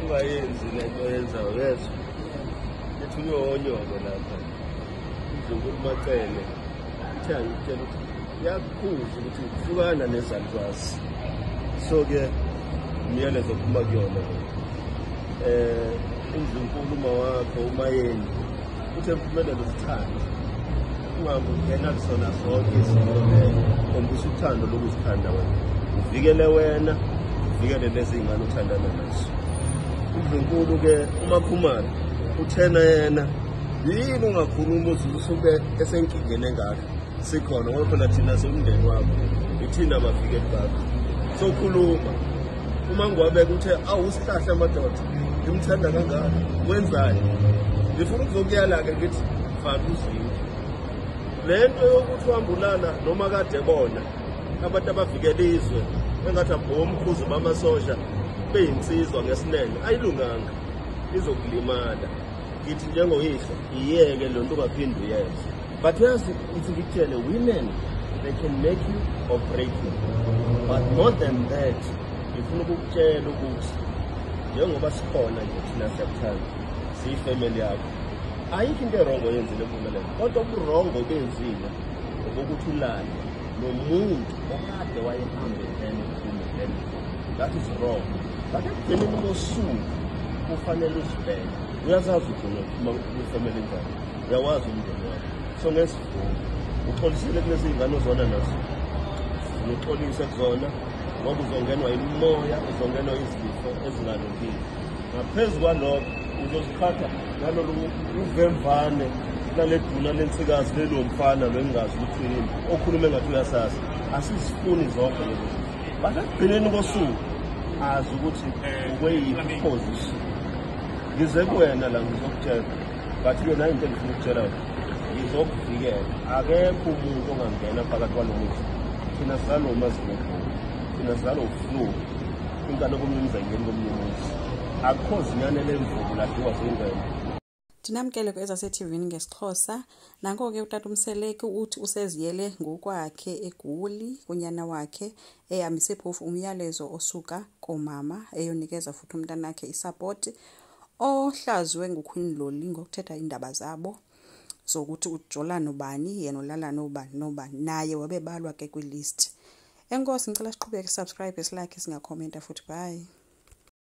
Ungayenzi lento oyenzayo, yezwa. Ethunywe onyoko lapha. Indlunkulu Macele ithe angikutshela ukuthi iyakukhuza ukuthi hlukana nezalukwazi. So-ke umyalezo ophuma kuyona indlunkulu uma wakho uMayeni uthe Mpumelelo zithande, ungahambi ungena kusona zonke izinto khombisa uthando lokuzithanda wena, uvikele wena, uvikele lezi ngane othandana nazo. Indlunkulu-ke uMakhumalo uthena yena yini ungakhuluma uze usuke esenkingeni engaka, sikhona ngoba phela thina siwumndeni wakho, ithina abavikeli bakho. Sokhuluma uma ngiwabeka uthe awusihlahla amadoda ngimthanda kangaka wenzani, ngifuna ukuzokuyala-ke ngithi faka uzwile le nto yokuthi uhamba ulala noma kade bona abantu abavikela izwe engathi abomkhuzi bamasosha beyinsizwa ngesinene, ayilunganga, izokulimala. Ngithi njengoyihlo iyeke le nto ungaphinde uyenze. But uyazi ngithi ngikutshele, women they can make you or break you, but more than that ngifuna ukukutshela ukuthi njengoba sikhona nje thina siyakuthanda, siyifamily yakho, ayikho into e-wrong oyenzile Mpumelelo, kodwa ubu-wrong obenzile obokuthi ulale nomuntu okade wayehambe then uphume then, that is wrong. But ekugcineni kosuku kufanele uzibheke, uyazazi ukuthi uphuma kwifamily enjani, uyawazi umndeni wakho, so ngesivumo uxolisile kulezi iy'ngane ozona nazo, uxolise kuzona ngoba uzongenwa imimoya, uzongenwa izifo ezingalungile. Ngaphezu kwalokho uzoziqhatha nalolu uvemvane nale duna lensikazi lelo mfana lo engingazi ukuthi yini okhuluma engathi uyasazi. Asizifuni zonke lezo zinto, but ekugcineni kosuku azi ukuthi ukweyiphi position. Ngize kuwena la ngizokutshela, but-ke nayo into engifuna ukutshela yona, ngizokuvikela. Akekho umuntu ongangena phakathi kwalo muzi. Thina sizalo umazibukhulu, thina sizalo uflu inkani komunye umuzi ayingeni komunye umuzi, akukho zinyane lemvubu ladliwa zingwenya. Ndinamkele kwezase-TV ngesiXhosa. Nanko ke utata uMseleku uthi useziyele ngokwakhe eGoli kunyana wakhe, ehambise phofu umyalezo osuka koomama, eyonikeza futhi umntanakhe isapoti ohlazwe nguQueen Lolly ngokuthetha iindaba zabo zokuthi ujola nobani, yena ulala nobani nobani, naye wabebalwa ke kwilist. Enkosi, ngicela siqhubeke, subscribe, silike, singakhomenta futhi. Bye.